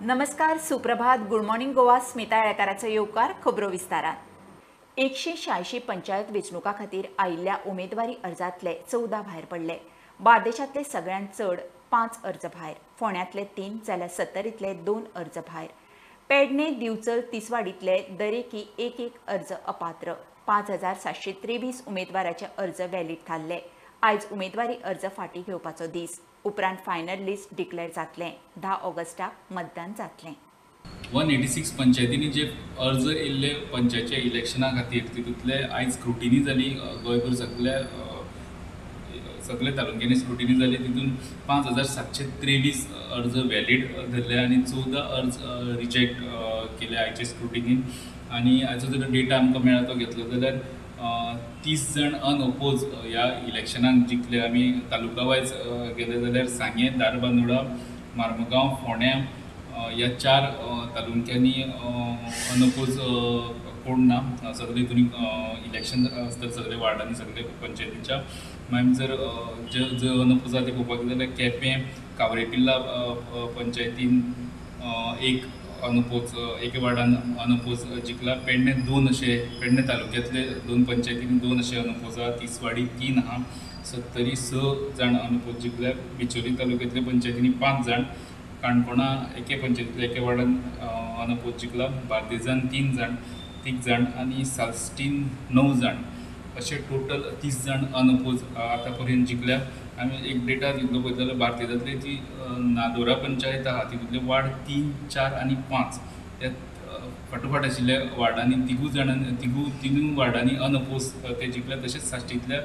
नमस्कार, सुप्रभात, good morning Goa. Smita येळकाराचो येवकार खबरो विस्तारात. 186 पंचायत वेंचणुकां खातीर आयिल्ल्या उमेदवारी अर्जांतले 14 भायर पडले. बार्देशांतले सगळ्यांत चड 5 अर्ज भायर, फोंड्यांतले 3 जाल्यार सत्तरींतले 2 अर्ज भायर. पेडणे, दिवचल, तिसवाडींतले दरेकी एक एक अर्ज अपात्र. 5723 उमेदवाराचे अर्ज व्हॅलीड थारले. आयज उमेदवारी अर्ज फाटीं घेवपाचो दीस. उपरांत फायनल लिस्ट डिक्लेअर जातलें. 10 ऑगस्टाक मतदान जातलें. 186 पंचायतींनी जे अर्ज येयल्ले पंचायतच्या इलेक्शना खातीर तितूंतले आयज स्क्रुटिनी जाली. गोंयभर सगल्या सगल्या तालुक्यांनी स्क्रुटिनी जाली. तितून 5723 अर्ज व्हॅलीड धरले आनी 14 अर्ज रिजेक्ट केले आयचे स्क्रुटिनीन. आनी आयचो जर डेटा आमकां मेळ्ळा तो घेतलो जाल्यार 30 जाण अनओपोज ह्या इलेक्शनाक जिखले. आमी तालुका वायज गेले जाल्यार सांगें, धारबांदोडा, मार्मगांव, फोंड्या ह्या 4 तालुक्यांनी अनओपोज कोण ना. सगळे हितून इलेक्शन आसता सगळे वार्डांनी, सगळे पंचायतीच्या. मागीर जर जे अनओपोज आसा ते पळोवपाक गेले जाल्यार केपें, कावरेपिल्ला पंचायतीन 1 अनओपोज, एके वार्डान अनओपोज जिखला. पेडणे 2 अशे, पेडणे तालुक्यांतले 2 पंचायतींनी 2 अशे अनओपोज आहा. तिसवाडी 3 आहा. सत्तरी 6 जाण अनओपोज जिखल्या. बिचोली तालुक्यांतले पंचायतींनी 5 जाण. काणकोणा एके पंचायतींतल्या एके वार्डान अनओपोज जिखला. बार्देजान 3 जाण, 3 जाण आनी साल्स्टीन 9 जाण अशे टोटल 30 जाण अनओपोज आतां पर्यंत जिखल्या. आमी एक डेटा दितलो पळयत जाल्यार बार्देजांतली जी नादोरा पंचायत आहा तितूंतले वार्ड 3, 4 आनी 5 त्या फाटोफाट आशिल्ल्या वार्डांनी तिनूय वार्डांनी अनओपोज ते जिखल्या. तशेंच साश्टींतल्या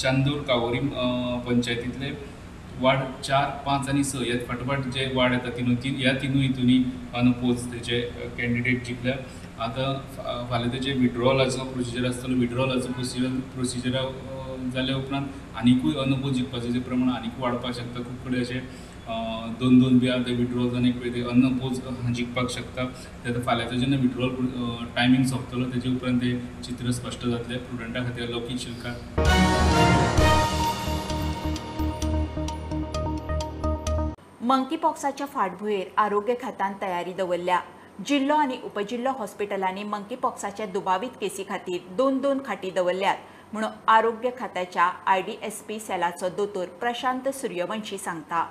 चांदोर कावोरीम पंचायतींतले वार्ड 4, 5 आनी 6 ह्या फाटोफाट जे वार्ड येता ह्या तिनूय हितूनी अनओपोज तेजे कॅन्डिडेट जिखल्या. आतां फाल्यां तेजे विड्रॉलाचो प्रोसिजर आसतलो. विड्रॉलाचो प्रोसिजरा जाल्या उपरांत आनिकूय अनओपोज जिखपाचें जे प्रमाण आनीकूय वाडपाक शकता. खूब कडेन अशें 2-2 बी आतां विड्रॉल जावन एक पळय ते अनओपोज जिखपाक शकता. ते आतां फाल्यांचो जेन्ना विड्रॉल टायमींग सोंपतलो तेजे उपरांत तें चित्र स्पश्ट जातलें. प्रुडंटा खातीर लौकीक शिलकार. मंकीपॉक्साच्या फाटभुंयेर आरोग्य खात्यान तयारी दवरल्या. जिल्लो आनी उपजिल्लो हॉस्पिटलांनी मंकीपॉक्साच्या दुबावीत केसी खातीर 2-2 खाटी दवरल्यात म्हणून आरोग्य खात्याच्या IDSP सेलाचो दोतोर प्रशांत सूर्यवंशी सांगता.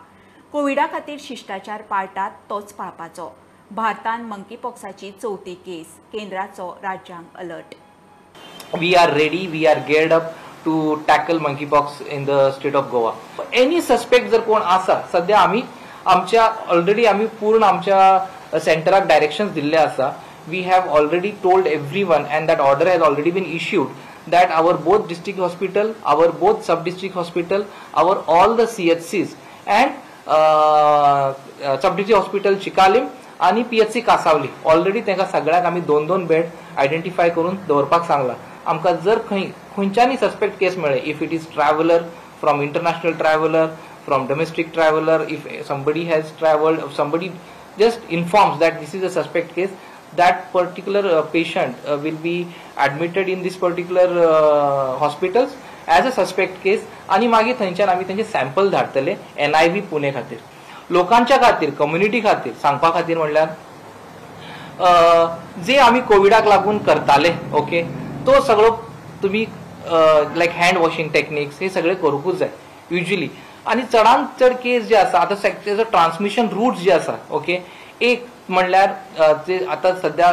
कोविडा खातीर शिश्टाचार पाळटात तोच पाळपाचो. भारतान मंकीपॉक्साची 4थी केस, केंद्राचो राज्यांक alert. We are ready, we are geared up to tackle monkeypox in the state of Goa. Any suspect जर कोण आसा, सध्या आमी आमच्या ऑलरेडी आमी पूर्ण आमच्या सेंटराक डायरेक्शन्स दिल्ले आसा. We have already told everyone and that order has already been issued that our both district hospital, our both sub district hospital, our all the CHCs and sub district hospital Chicalim आनी PHC Cansaulim already तांकां सगळ्यांक आमी 2-2 bed identify करून दवरपाक सांगला. आमकां जर खंय खंयच्यानी सस्पेक्ट केस मेळ्ळे, if it is traveller from international traveller, from domestic traveller, if somebody has travelled, somebody just informs that this is a suspect case, that particular patient will be admitted in this particular hospitals as a suspect case. आनी मागीर थंयच्यान आमी तेंचे sample धाडटले NIV Pune खातीर. लोकांच्या खातीर, community खातीर सांगपा खातीर म्हणल्यार जे आमी कोविडाक लागून करताले, ओके, तो सगळो तुमी लायक हँड वॉशिंग टेक्निक्स हे सगळे करूंकूच जाय युजली. आनी चडांत चड केस जे आसा आतां तेजो ट्रान्समिशन रूट्स जे आसा, ओके, एक म्हणल्यार ते आतां सद्या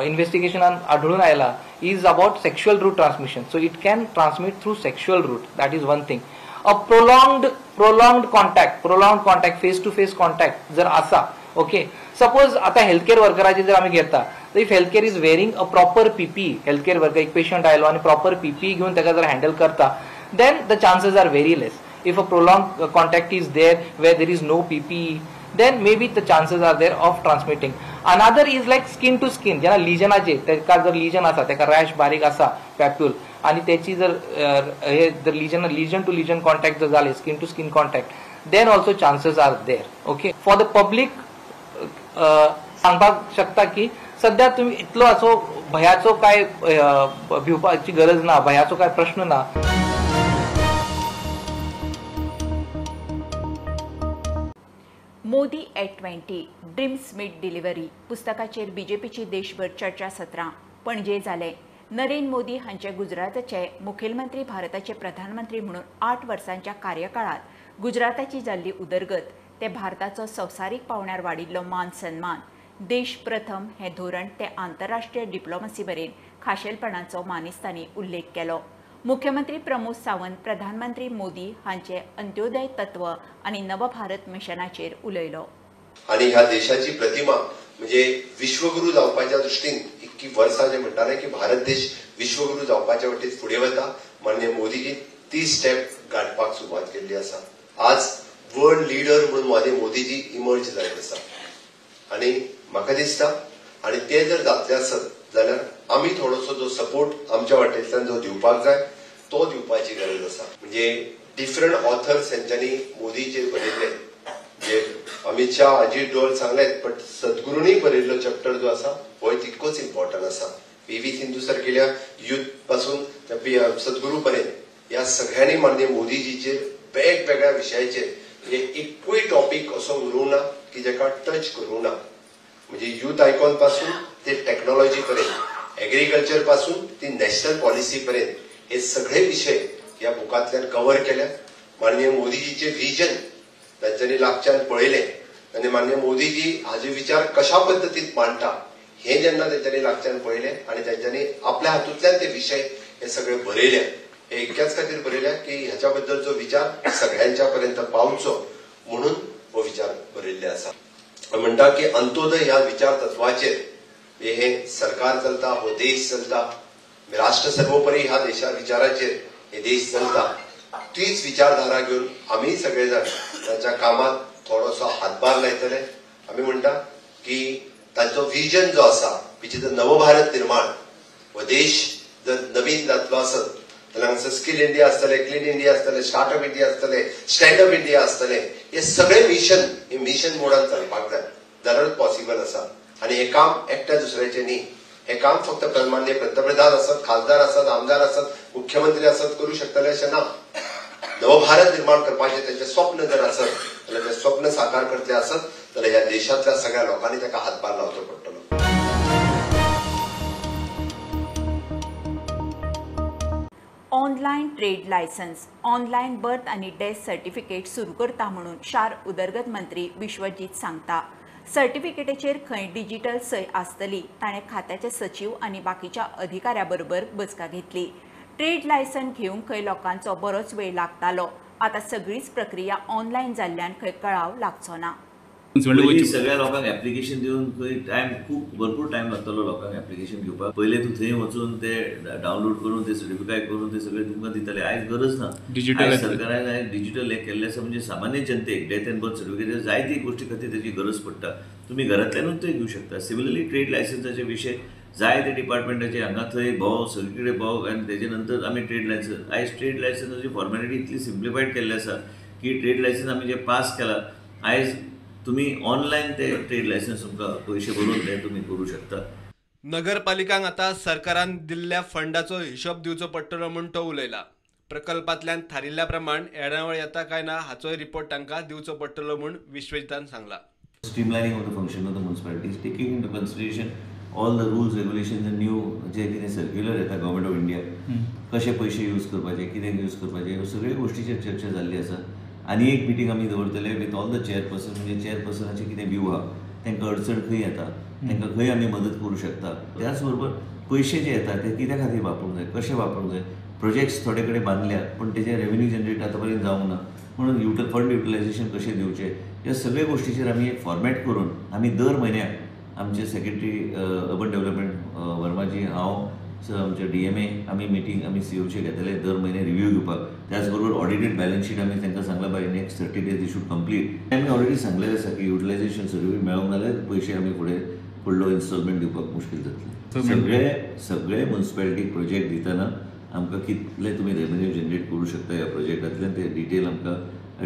इन्वेस्टिगेशनान आढळून आयला is about sexual route transmission. So it can transmit through sexual route, that is one thing. A prolonged contact, face to face contact जर आसा, ओके, सपोज आतां हेल्थकेअर वर्कराचे जर आमी घेता, if healthcare is wearing a proper PPE, healthcare worker एक patient आयलो आनी proper PPE घेवन ताका जर हँडल करता, then the chances are very less. If a prolonged contact is there where there is no PPE, then maybe the chances are there of transmitting. Another is like skin to skin, जेन्ना लिजनाचे तेका जर लिजन आसा, तेका rash बारीक आसा पॅप्यूल, आनी तेची जर हे जर लिजन टू लिजन कॉन्टॅक्ट जर जाले, skin to skin contact, then also chances are there. Okay, for the public सांगपाक शकता की सध्या तुमी इतलो असो भयाचो काय भिवपाची गरज ना, भयाचो काय प्रश्न ना. Modi at 20 dreams meet delivery पुस्तकाचेर बीजेपीची देशभर चर्चा सत्रां पणजे जाले. नरेंद्र मोदी हांचे गुजराताचे मुखेलमंत्री भारताचे प्रधानमंत्री म्हणून 8 वर्सांच्या कार्यकाळात गुजराताची जाल्ली उदरगत ते भारताचो संवसारीक पावंड्यार वाडिल्लो मान सन्मान, देश प्रथम हें धोरण ते आंतरराष्ट्रीय डिप्लोमसी मेरेन खाशेलपणाचो मानेस्तांनी उल्लेख केलो. मुख्यमंत्री प्रमोद सावंत प्रधानमंत्री मोदी हांचे अंत्योदय तत्व आनी नवभारत मिशनाचेर उलयलो. आनी ह्या देशाची प्रतिमा म्हणजे विश्वगुरू जावपाच्या दृष्टीन इतकी वर्सां जे म्हणटाले की भारत देश विश्वगुरू जावपाच्या वटेन फुडें वता, माननीय मोदीजी ती स्टेप गांठपाक सुरवात केल्ली आसा. आज वर्ल्ड लिडर म्हणून माननीय मोदीजी इमर्ज जायत आसा आनी म्हाका दिसता आनी ते जर जातले आसत जाल्यार आमी थोडोसो जो सपोर्ट आमच्या वाटेंतल्यान जो दिवपाक जाय तो दिवपाची गरज आसा. म्हणजे डिफरंट ऑथर्स हेंच्यांनी मोदीचेर बरयल्ले, म्हणजे अमित शाह, अजीत डोवाल सांगलेच, बट सद्गुरूंनी बरयल्लो चॅप्टर जो आसा होय तितकोच इम्पॉर्टंट आसा. पी व्ही सिंधू सारकेल्या युथ पासून सद्गुरू पर्यंत ह्या सगळ्यांनी माननीय मोदीजीचेर वेगवेगळ्या विशयाचेर म्हणजे एकूय टॉपीक असो उरूंक ना की जेका टच करूंक ना. म्हणजे युथ आयकॉन पासून ते टेक्नॉलॉजी पर्यंत, एग्रीकल्चर पासून ती नॅशनल पॉलिसी पर्यंत हे सगळे विशय ह्या बुकांतल्यान कव्हर केल्या. माननीय मोदीजीचे विजन तांच्यांनी लागच्यान पळयलें आनी माननीय मोदीजी हाजे विचार कशा पद्दतीन मांडटा हे जेन्ना तेंच्यांनी लागच्यान पळयलें आनी तेंच्यांनी आपल्या हातूंतल्यान ते विशय हे सगळे बरयले. हे इतक्याच खातीर बरयल्या की ह्याच्या बद्दलचो विचार सगळ्यांच्या पर्यंत पावचो म्हणून हो विचार बरयल्ले आसा. म्हणटा की अंत्योदय ह्या विचार तत्वाचेर हे सरकार चलता, हो देश चलता, राष्ट्र सर्वोपरी ह्या देशा विचाराचेर हे देश चलता. तीच विचारधारा घेवन आमी सगळे जाण तांच्या कामात थोडोसो हातभार लायतले. आमी म्हणटा की तांचो विजन जो आसा which is नवभारत निर्माण, हो देश जर नवीन जातलो आसत जाल्यार हांगासर स्किल इंडिया आसतले, क्लीन इंडिया आसतले, स्टार्टअप इंडिया आसतले, स्टँडअप इंडिया आसतले. हे सगळे मिशन हे मिशन मोडान चलपाक जाय जाल्यारूच पॉसिबल आसा. आनी हें काम एकट्या दुसऱ्याचें न्ही, हें काम फक्त माननीय पंतप्रधान आसत, खासदार आसत, आमदार आसत, मुख्यमंत्री आसत करूं शकतले अशें ना. नवभारत निर्माण करपाचें तेंचें स्वप्न जर आसत जाल्यार तें स्वप्न साकार करतले आसत जाल्यार ह्या देशांतल्या सगळ्या लोकांनी ताका हातभार लावचो पडटलो. Online trade licence, online birth आनी डेथ सर्टिफिकेट सुरू करता म्हणून शार उदरगत मंत्री विश्वजीत सांगता. सर्टिफिकेटाचेर खंय डिजिटल सय आसतली ताणें खात्याचे सचीव आनी बाकीच्या अधिकाऱ्या बरोबर बसका घेतली. ट्रेड लायसन्स घेवंक खंय लोकांचो बरोच वेळ लागतालो, आतां सगळीच प्रक्रिया ऑनलायन जाल्ल्यान खंय कळाव लागचो ना. सगळ्या लोकांक एप्लिकेशन दिवन खंय टायम खूब भरपूर टायम लागतलो लोकांक एप्लिकेशन घेवपाक. पयले तूं थंय वचून ते डावनलोड करून ते सर्टिफाय करून ते सगळे तुमकां दितले. आयज गरज ना, डिजिटल सरकारान आयज डिजिटल हें केल्लें आसा. म्हणजे सामान्य जनतेक डेथ एंड बर्थ सर्टिफिकेट जायती गोश्टी खातीर तेजी गरज पडटा, तुमी घरांतल्यानूच ते घेवं शकता. सिमिलरली ट्रेड लायसन्साचे विशय जायते डिपार्टमेंटाचे हांगा थंय भोव सगळे कडेन भोव आनी तेजे नंतर आमी ट्रेड लायसन्स आयज ट्रेड लायसन्साची फॉर्मेलिटी इतली सिम्प्लिफायड केल्ली आसा की ट्रेड लायसन्स आमी जे पास केला आयज तुम्ही ऑनलायन ते ट्रेड लायसन्स तुमकां पयशे भरून ते तुमी करूं शकता. नगरपालिकांक आतां सरकारान दिल्ल्या फंडाचो हिशोब दिवचो पडटलो म्हूण तो उलयला. प्रकल्पांतल्यान थारिल्ल्या प्रमाण येणावळ येता काय ना हाचोय रिपोर्ट तांकां दिवचो पडटलो म्हूण विश्वजितान सांगला. Streamlining of the function of the municipalities, taking into consideration all the rules, regulations and new जे कितें सर्क्युलर येता गव्हर्मेंट ऑफ इंडिया, कशे पयशे यूज करपाचे, कितें यूज करपाचे, ह्यो सगळ्यो गोश्टीचेर चर्चा जाल्ली आसा. आनी एक मिटींग आमी दवरतले विथ ऑल the chairperson, म्हणजे चेअरपर्सनाचे कितें व्यू आहा, तांकां अडचण खंय येता, तांकां खंय आमी मदत करूं शकता. त्याच बरोबर पयशे जे येता ते कित्या खातीर वापरूंक जाय, कशे वापरूंक जाय. प्रोजेक्ट्स थोडे कडेन बांदल्या पूण तेजे रेवेन्यू जनरेट आतां पर्यंत जावंक ना, म्हणून फंड युटिलायझेशन कशें दिवचें, ह्या सगळ्या गोश्टीचेर आमी एक फॉर्मेट करून आमी दर म्हयन्याक आमचे सेक्रेटरी अर्बन डेव्हलपमेंट वर्माजी, हांव, आमचे DMA आमी मिटींग आमी सीओचे घेतले दर म्हयने रिव्यू घेवपाक. त्याच बरोबर ऑडिटेड बॅलन्स शीट आमी तांकां सांगलां by next 30 days they should complete. आमी ऑलरेडी सांगलेलें आसा की युटिलायझेशन सर्टिफिकेट मेळोंक नाल्यार पयशे आमी फुडें फुडलो इन्स्टॉलमेंट दिवपाक मुश्कील जातलें. सगळे सगळे म्युनिसिपालिटी प्रोजेक्ट दितना आमकां कितले तुमी रेवेन्यू जनरेट करूं शकता ह्या प्रोजेक्टांतल्यान ते डिटेल आमकां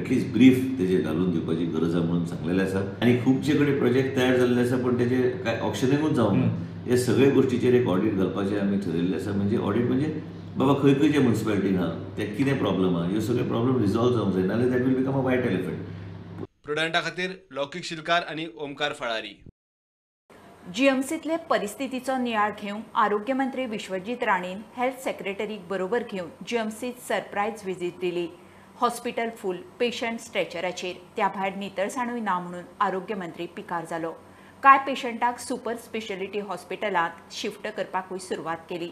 एटलिस्ट ब्रीफ तेजेर घालून दिवपाची गरज आसा म्हणून सांगलेलें आसा. आनी खुबशे कडेन प्रोजेक्ट तयार जाल्ले आसा पूण तेजे कांय ऑक्शनिंगूच जावंक ना. हे सगळे गोश्टीचेर एक ऑडीट घालपाचें आमी ठरयल्लें आसा. म्हणजे ऑडीट म्हणजे बाबा खंय खंयचे म्युनिसिपालिटीन आहा, ते कितें प्रॉब्लम आहा, ह्यो सगळे प्रॉब्लम रिजॉल्व जावंक जाय, नाल्यार that will become a white elephant. प्रुडंटा खातीर लौकीक शिलकार आनी ओमकार फळारी. जीएमसीतले परिस्थितीचो नियाळ घेवन आरोग्य मंत्री विश्वजीत राणेन हेल्थ सेक्रेटरीक बरोबर घेवन जीएमसीत सरप्रायज व्हिजीट दिली. हॉस्पिटल फूल, पेशंट स्ट्रेचराचेर, त्या भायर नितळसाणूय ना म्हणून आरोग्य मंत्री पिकार जालो. कांय पेशंटाक सुपर स्पेशलिटी हॉस्पिटलांत शिफ्ट करपाकूय सुरवात केली.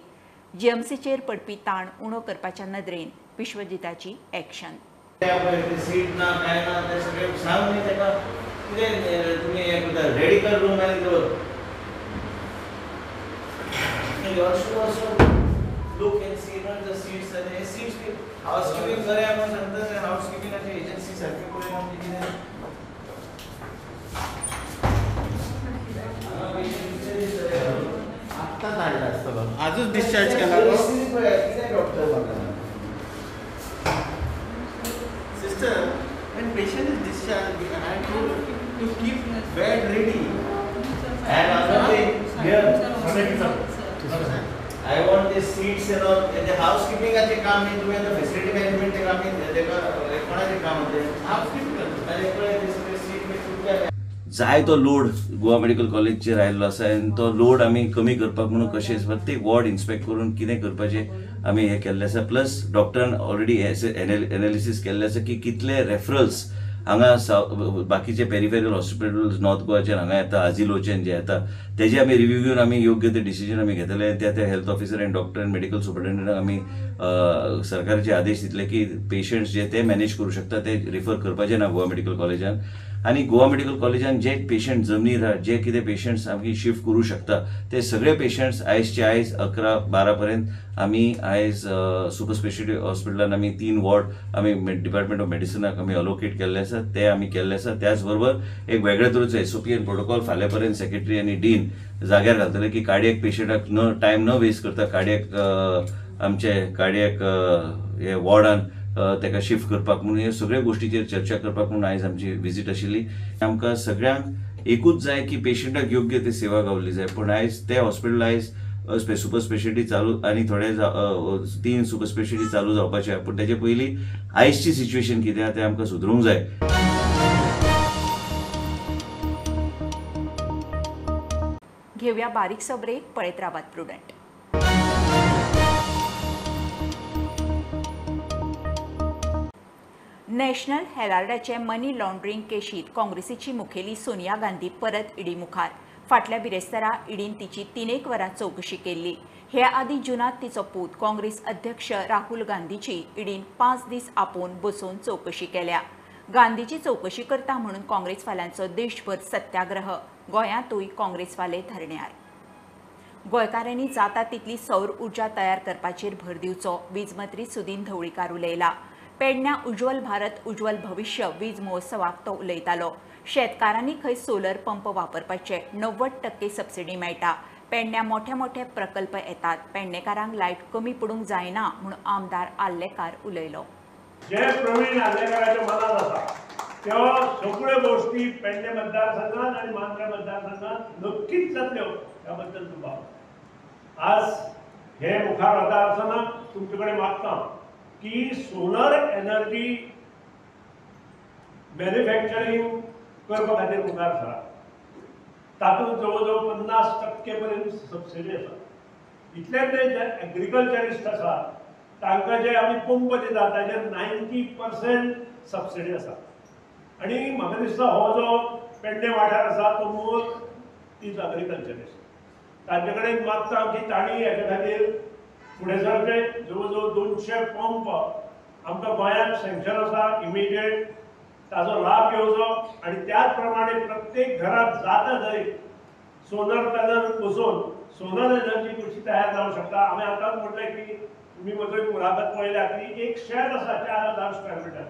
जीएमसीचेर पडपी ताण उणो करपाच्या नदरेन विश्वजिताची एक्शन. सीट ना काय ना ते सगळे सांग न्ही ताका कितें तुमी हें करता रेडिकल रूम आनी दवर. You should also look and see not the seats आनी हे सीट्स बी हाऊसकिपिंग बरें आमी सांगता हाऊसकिपिंगाची एजन्सी सारकी पळय आमची कितें आत्ताच हाडला आसतलो आजूच डिस्चार्ज केला. कितें डॉक्टर म्हाका Sister, when patient is discharged, I have to keep bed ready. And another thing, here, I want the seats and all. The housekeeping आचे काम न्ही, तुमी आतां facility management चे काम न्ही, तेका कोणाचें काम तें? Housekeeping ताजे पळय ते सगळे सीट बी सुटले. जाय तो लोड गोवा मेडिकल कॉलेजचेर आयिल्लो आसा आनी तो लोड आमी कमी करपाक म्हणून कशें प्रत्येक वॉर्ड इन्स्पेक्ट करून कितें करपाचें आमी हें केल्लें आसा. प्लस डॉक्टरान ऑलरेडी एनालिसीस केल्लें आसा की कितले रेफरल्स हांगा बाकीचे पेरिफेरल हॉस्पिटल्स नॉर्थ गोवाच्यान हांगा येता, आजिलोच्यान जे येता तेजे आमी रिव्यू घेवन आमी योग्य ते डिसिजन आमी घेतले. त्या त्या हेल्थ ऑफिसर आनी डॉक्टर आनी मेडिकल सुपरिटेंडंटाक आमी सरकाराचे आदेश दितले की पेशंट्स जे ते मॅनेज करूं शकता ते रिफर करपाचे ना गोवा मेडिकल कॉलेजान. आनी गोवा मेडिकल कॉलेजान जे पेशंट जमनीर आहा, जे कितें पेशंट्स आमी शिफ्ट करूं शकता ते सगळे पेशंट्स आयजचे आयज 11-12 पर्यंत आमी आयज सुपर स्पेशलिटी हॉस्पिटलान आमी 3 वॉर्ड आमी डिपार्टमेंट ऑफ मेडिसिनाक आमी अलोकेट केल्ले आसा, ते आमी केल्ले आसा. त्याच बरोबर एक वेगळे तरेचो एसओपी आनी प्रोटोकॉल फाल्यां पर्यंत सेक्रेटरी आनी डीन जाग्यार घालतले की कार्डियक पेशंटाक न टायम न वेस्ट करता कार्डियक आमचे कार्डियक हे वॉर्डान ताका शिफ्ट करपाक म्हणून हे सगळे गोष्टीचेर चर्चा करपाक म्हणून आयज आमची विजीट आशिल्ली. आमकां सगळ्यांक एकूच जाय की पेशंटाक योग्य ते सेवा गावली जाय, पूण आयज ते हॉस्पिटल आयज सुपर स्पेशलिटी चालू आनी थोडे 3 सुपर स्पेशलिटी चालू जावपाचे, पूण तेजे पयलीं आयजची सिच्युएशन कितें आहा तें आमकां सुदरूंक जाय. घेवया बारीकसो ब्रेक, पळयत रावात प्रुडंट. नॅशनल हेराल्डाचे मनी लॉन्ड्रिंग केशीत काँग्रेसीची मुखेली सोनिया गांधी परत ईडी मुखार. फाटल्या बिरेस्तारा ईडीन तिची 3 वरां चवकशी केल्ली. हे आदीं जुनांत तिचो पूत काँग्रेस अध्यक्ष राहुल गांधीची ईडीन 5 दीस आपोवन बसोवन चवकशी केल्या. गांधीची चवकशी करता म्हणून काँग्रेसवाल्यांचो देशभर सत्याग्रह, गोंयांतूय काँग्रेसवाले धरण्यार. गोंयकारांनी जाता तितली सौर ऊर्जा तयार करपाचेर भर दिवचो, वीज मंत्री सुदीन धवळीकार उलयला. पेडण्या उज्ज्वल भारत उज्ज्वल भविष्य वीज महोत्सवाक तो उलयतालो. शेतकारांनी खंय सोलर पंप वापरपाचे 90% सबसिडी मेळटा. पेडण्या मोठे मोठे प्रकल्प येतात, पेडणेकारांक लायट कमी पडूंक जायना म्हूण आमदार आर्लेकार उलयलो. जे प्रवीण आर्लेकाराच्या मनात आसा त्यो सगळ्यो गोष्टी पेडणे मतदारसंघात आनी मांद्रे मतदारसंघात नक्कीच जातल्यो ह्या बद्दल दुबाव. आज हे मुखार वता आसतना तुमचे कडेन मागता की सोलर एनर्जी मॅन्युफॅक्चरींग करपा खातीर मुखार सरा. तातूंत जवळ जवळ 50% पर्यंत सबसिडी आसा. इतलेंच न्हय, जे एग्रीकल्चरिस्ट आसा तांकां जे आमी पंप दिता ताजेर 90% सबसिडी आसा. आनी म्हाका दिसता हो जो पेडणे वाठार आसा तो मूळ is agriculturist, तांचे कडेन मागता की तांणी हेच्या खातीर फुडें सरचें. जवळ जवळ 200 पंप आमकां गोंयांत सँक्शन आसा, इमिडिएट ताजो लाभ घेवचो आनी त्याच प्रमाणे प्रत्येक घरात जाता थंय सोलर पॅनल बसोवन सोलर एनर्जी कशी तयार जावंक शकता. आमी आतांच म्हटलें की तुमी म्हजो मुलाखत पळयल्या की एक शेत आसा 4000 स्क्वेअर मिटर,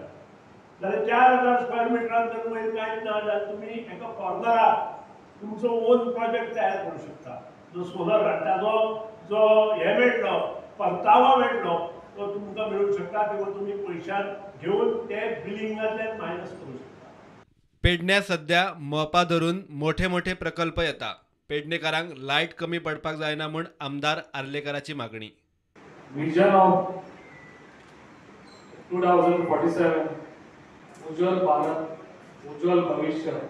जाल्यार 4000 स्क्वेअर मिटरान जर वयर कांयच ना जाल्यार तुमी एका कॉर्नराक तुमचो ओन प्रोजेक्ट तयार करूं शकता. जो सोलर ताजो जो हे मेळटलो परतावो मेळटलो तो तुमकां मेळूंक शकता किंवा तुमी पयशान घेवन ते बिलिंगांतल्यान मायनस करूं शकता. पेडण्या सध्या मोपा धरून मोठे मोठे प्रकल्प येता. पेडणेकारांक लायट कमी पडपाक जायना म्हूण आमदार आर्लेकाराची मागणी. Vision of 2047 Ujjwal Bharat उज्ज्वल भविष्य।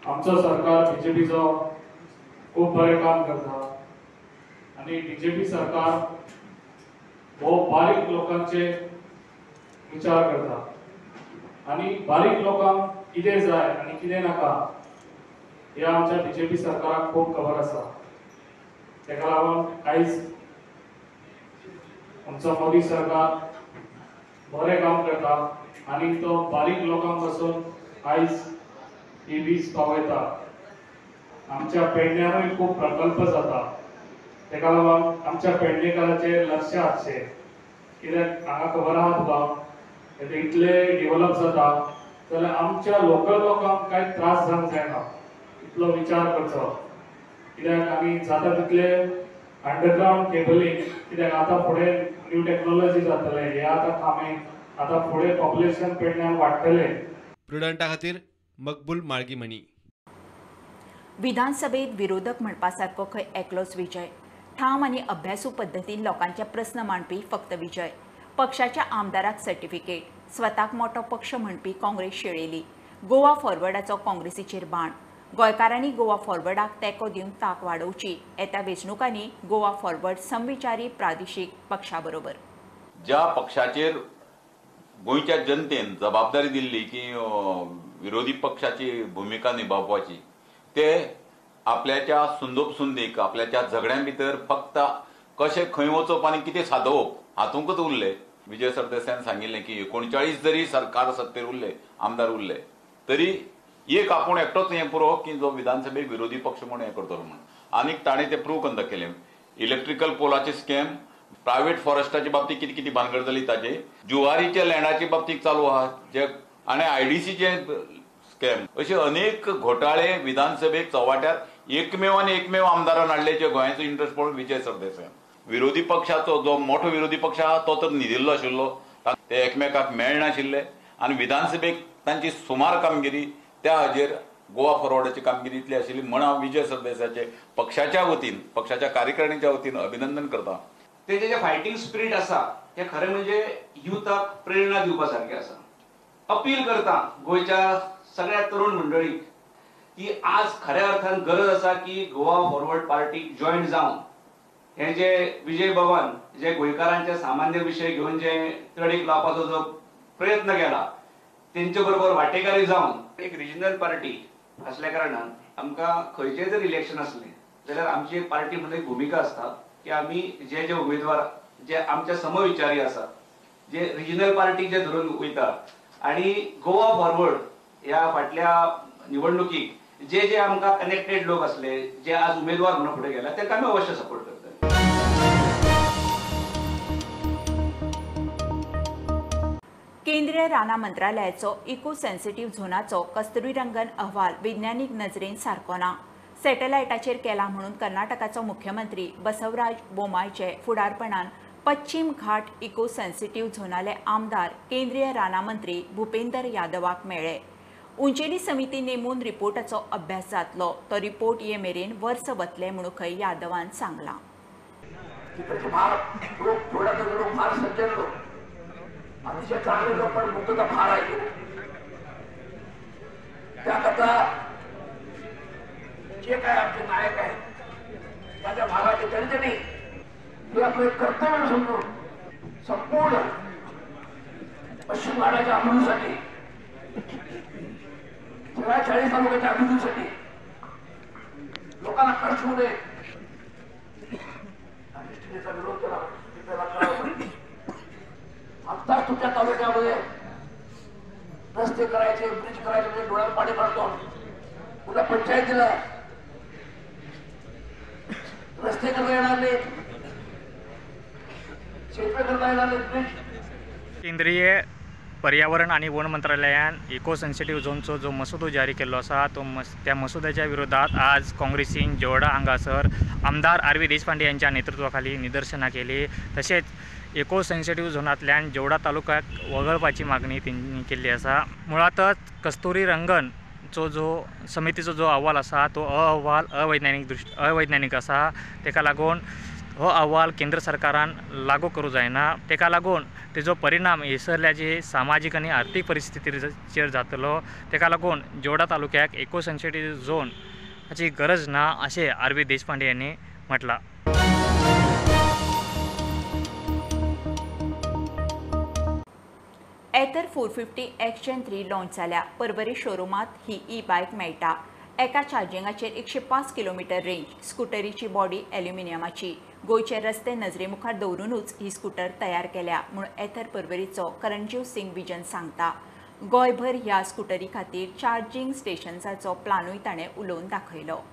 आमचो सरकार बीजेपीचो खूब बरें काम करता आनी बीजेपी सरकार हो बारीक लोकांचे विचार करता आनी बारीक लोकांक कितें जाय आनी कितें नाका हे आमच्या बीजेपी सरकाराक खूब खबर आसा। ताका लागून आयज आमचो मोदी सरकार बरें काम करता आनी तो बारीक लोकांक पासून आयज ही वीज पावयता। आमच्या पेडण्यारूय खूब प्रकल्प जाता, ताका लागून आमच्या पेडणेकाराचेर लक्ष आसचें, कित्याक हांगा खबर आहा तुका इतले डेव्हलप जाता जाल्यार आमच्या लोकल लोकांक कांय त्रास जावंक जायना इतलो विचार करचो, कित्याक आमी जाता तितले अंडरग्रावंड केबलिंग, कित्याक आतां फुडें न्यू टॅक्नोलॉजी जातले, हे आतां कामें आतां फुडें पॉप्युलेशन पेडण्यान वाडटलें। प्रुडंटा खातीर मकबूल माळगीमणी। विधानसभेत विरोधक म्हणपा सारको खंय एकलोच विजय, ठाम आनी अभ्यासू पद्दतीन लोकांचे प्रस्न मांडपी फक्त विजय। पक्षाच्या आमदाराक सर्टिफिकेट, स्वताक मोटो पक्ष म्हणपी काँग्रेस शेळेली। गोवा फॉरवर्डाचो काँग्रेसीचेर बाण, गोंयकारांनी गोवा फॉरवर्डाक तेंको दिवन ताक वाडोवची। येत्या वेंचणुकांनी गोवा फॉरवर्ड समविचारी प्रादेशीक पक्षा बरोबर। ज्या पक्षाचेर गोंयच्या जनतेन जबाबदारी दिल्ली की विरोधी पक्षाची भुमिका निभावपाची, ते आपल्याच्या सुंदोपसुंदीक आपल्याच्या झगड्यां भितर फक्त कशें खंय वचप आनी कितें सादोवप हातूंकच उरले। विजय सरदेसायान सांगिल्लें की 39 जरी सरकार सत्तेर उरले, आमदार उरले तरी एक आपूण एकटोच हें पुरो की जो विधानसभेक विरोधी पक्ष म्हूण हें करतलो म्हूण, आनीक ताणें तें प्रूव करून दाखयलें। इलेक्ट्रिकल पोलाचे स्कॅम, प्रायव्हेट फॉरेस्टाच्या बाबतीत कितें कितें भानगड जाली ताजे, जुवारीच्या लँडाच्या बाबतीत चालू आहा जे, आनी आयडीसीचे स्कॅम, अशे अनेक घोटाळे विधानसभेक चव्हाट्यार एकमेव आनी एकमेव आमदारान हाडले जे गोंयाचो इंट्रस्ट पळोवन विजय सरदेसाय। विरोधी पक्षाचो जो मोठो विरोधी पक्ष आहा तो तर न्हिदिल्लो आशिल्लो, ते एकमेकाक मेळनाशिल्ले आनी विधानसभेक तांची सुमार कामगिरी त्या हाजेर गोवा फॉरवर्डाची कामगिरी इतली आशिल्ली म्हण हांव विजय सरदेसायाचे पक्षाच्या वतीन, पक्षाच्या कार्यकारिणीच्या वतीन अभिनंदन करता। तेजे जे फायटींग स्पिरीट आसा हे खरें म्हणजे युथाक प्रेरणा दिवपा सारकें आसा। अपील करता गोंयच्या सगळ्या तरुण मंडळीक की आज खऱ्या अर्थान गरज आसा की गोवा फॉरवर्ड पार्टीक जॉयन जावन हे जे विजय बाबान जे गोंयकारांचे सामान्य विशय घेवन जे तडीक लावपाचो जो प्रयत्न केला तेंचे बरोबर वाटेकारी जावन एक रिजनल पार्टी असल्या कारणान आमकां खंयचें जर इलेक्शन आसलें जाल्यार आमची एक पार्टी म्हणून एक भुमिका आसता की आमी जे जे उमेदवार जे आमच्या समविचारी आसात जे रिजनल पार्टी जे धरून वयता आनी गोवा फॉरवर्ड ह्या फाटल्या निवडणुकीक जे जे आमकां कनेक्टेड लोक आसले जे आज उमेदवार म्हणून फुडें गेला तांकां आमी अवश्य सपोर्ट करतले। केंद्रीय रानां मंत्रालयाचो इको सेन्सिटिव्ह झोनाचो कस्तुरीरंगन अहवाल वैज्ञानिक नजरेन सारको ना, सॅटेलायटाचेर केला म्हणून कर्नाटकाचो मुख्यमंत्री बसवराज बोमायचे फुडारपणान पश्चिम घाट इको सेन्सिटिव्ह झोनाले आमदार केंद्रीय रानां मंत्री भूपेंदर यादवाक मेळ्ळे। उंचेली समिती नेमून रिपोर्टाचो अभ्यास जातलो, तो रिपोर्ट ये मेरेन वर्स वतले म्हणून खंय यादवान सांगलां। अतिशय चांगले लोक पण मुक्तता फार आहे, त्याकरता जे काय आमचे नायक आहेत त्या भागाचे जनतेने हे आपलं कर्तव्य समजून संपूर्ण पश्चिम घाटाच्या अभिवृद्धीसाठी, सगळ्या 40 तालुक्याच्या अभिवृद्धीसाठी लोकांना कष्ट होऊ नये या दृष्टीने विरोध केला पाहिजे। आत्ताच तुमच्या तालुक्यामध्ये रस्ते करायचे, ब्रिज करायचे म्हणजे डोळ्यात पाणी पडतो। कुठल्या पंचायतीला रस्ते करता येणार नाहीत, शेतवे करता येणार नाहीत, ब्रिज। केंद्रीय पर्यावरण आणि वन मंत्रालयान इको सेन्सिटिव्ह झोनचो जो मसुदो जारी केल्लो आसा तो त्या मसुद्याच्या विरोधात आज काँग्रेसीन जेवडा हांगासर आमदार आर व्ही देशपांडे यांच्या नेतृत्वाखाली निदर्शनां केली। तशेंच इको सेन्सिटिव्ह झोनांतल्यान जेवडा तालुक्याक वगळपाची मागणी तेंणी केल्ली आसा। मुळातच कस्तुरी रंगनचो जो समितीचो जो अहवाल आसा तो अहवाल अवैज्ञानिक आसा। ताका लागून हो अहवाल केंद्र सरकारान लागू करूं जायना. ताका लागून तेजो परिणाम हेसरल्या जे सामाजीक आनी आर्थीक परिस्थितीचेर जातलो. ताका लागून जोडा तालुक्याक इको सेन्सिटीव झोन हाची गरज ना अशें आर व्ही देशपांडे यांनी म्हटलां. Ather 450 X Gen 3 launch जाल्या. परवरी शोरुमांत ही ई बायक मेळटा. एका चार्जिंगाचेर 105 किलोमीटर रेंज. स्कुटरीची बॉडी ॲल्युमिनियमाची. गोंयचे रस्ते नजरे मुखार दवरूनच ही स्कुटर तयार केल्या म्हूण एथर परवरीचो करणजीव सिंग विजन सांगता. गोंयभर ह्या स्कुटरी खातीर चार्जिंग स्टेशन्साचो प्लानूय ताणें उलोवन दाखयलो.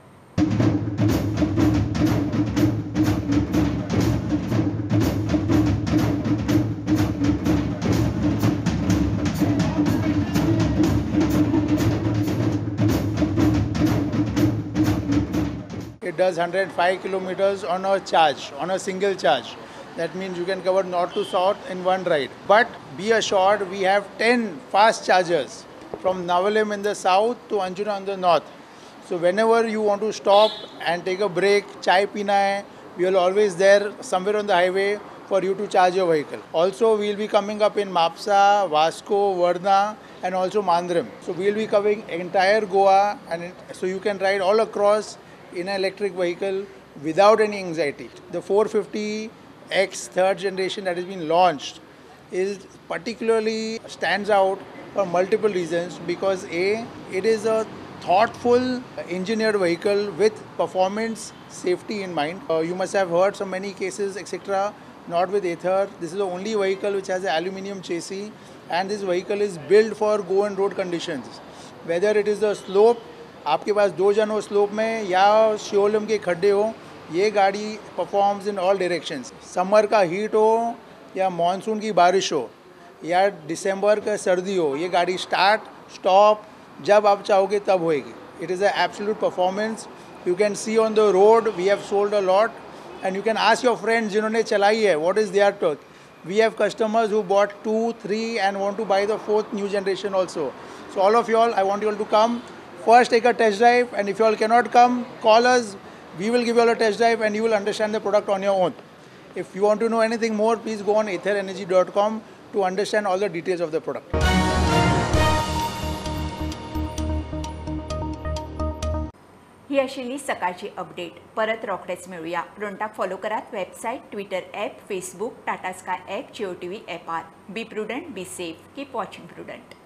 It does 105 kilometers on a charge, on a single charge. That means you can cover north to south in one ride. But be assured, we have 10 fast chargers from Navelim in the south to Anjuna in the north. So whenever you want to stop and take a break, chai pina hai, we are always there somewhere on the highway for you to charge your vehicle. Also, we will be coming up in Mapsa, Vasco, Varna and also Mandrem. So we will be covering entire Goa, and so you can ride all across in an electric vehicle without any anxiety. The 450X third generation that has been launched is particularly stands out for multiple reasons, because A, it is a thoughtful engineered vehicle with performance safety in mind. You must have heard so many cases etc. Not with Ather. This is the only vehicle which has an aluminium chassis, and this vehicle is built for Goan road conditions. Whether it is a slope, आपके pass 2 जन हो slope में या Shivling K खड्डे हो, ये गाड़ी performs in all directions. Summer का heat हो या मानसून की बारिश हो या दिसंबर का सर्दी हो, ये गाड़ी स्टार्ट स्टॉप जब आप चाहोगे तब होएगी. It is a absolute performance. You can see on the road we have sold a lot, and you can ask your friends जिन्होंने चलाई है what is their talk. We have customers who bought 2, 3 and want to buy the 4th new generation also. So all of you all, I want you all to come. First take a test drive, and if you all cannot come, call us. We will give you all a test drive and you will understand the product on your own. If you want to know anything more, please go on atherenergy.com to understand all the details of the product. ही आशिल्ली सकाळची update. परत रोखडेच मेळुया. प्रुडंटाक follow करात website, Twitter app, Facebook, Tata Sky app, Jio TV ॲपार. Be prudent, be safe, keep watching Prudent.